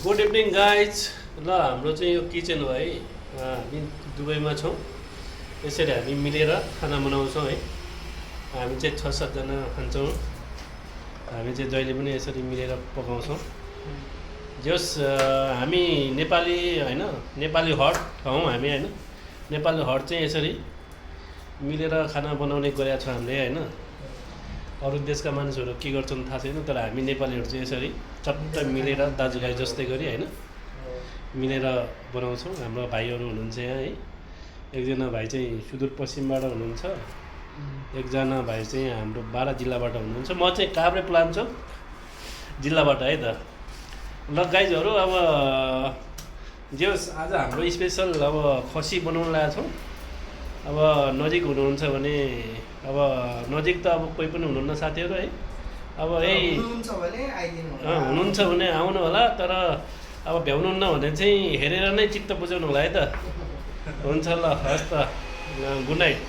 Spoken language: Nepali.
Good evening guys. ल हाम्रो चाहिँ यो किचन हो है। हामी दुबईमा छौँ। यसरी हामी मिलेर खाना बनाउँछौँ है। हामी चाहिँ 6-7 जना खान्छौँ। हामी चाहिँ जहिले पनि यसरी मिलेर पकाउँछौँ। जस हामी नेपाली होइन, नेपाली हट हौँ हामी होइन। नेपाली हट चाहिँ यसरी मिलेर खाना बनाउने गरेका छ हामीले होइन। अरू देशका मानिसहरू के गर्छन् थाहा छैन, तर हामी नेपालीहरू चाहिँ यसरी चट्ट मिलेर दाजुभाइ जस्तै गरी होइन मिलेर बनाउँछौँ। हाम्रो भाइहरू हुनुहुन्छ यहाँ है। एकजना भाइ चाहिँ सुदूरपश्चिमबाट हुनुहुन्छ, एकजना भाइ चाहिँ हाम्रो बारा जिल्लाबाट हुनुहुन्छ। म चाहिँ काभ्रे प्लान्चोक जिल्लाबाट है त। ल गाइजहरू, अब जे होस् आज हाम्रो स्पेसल अब खसी बनाउन लागेको छौँ। अब नजिक हुनुहुन्छ भने, अब नजिक त अब कोही पनि हुनुहुन्न साथीहरू है। अब यही हुनुहुन्छ भने आउनु होला, तर अब भ्याउनुहुन्न भने चाहिँ हेरेर नै चित्त बुझाउनु होला है त। हुन्छ ल, हस् त, गुड नाइट।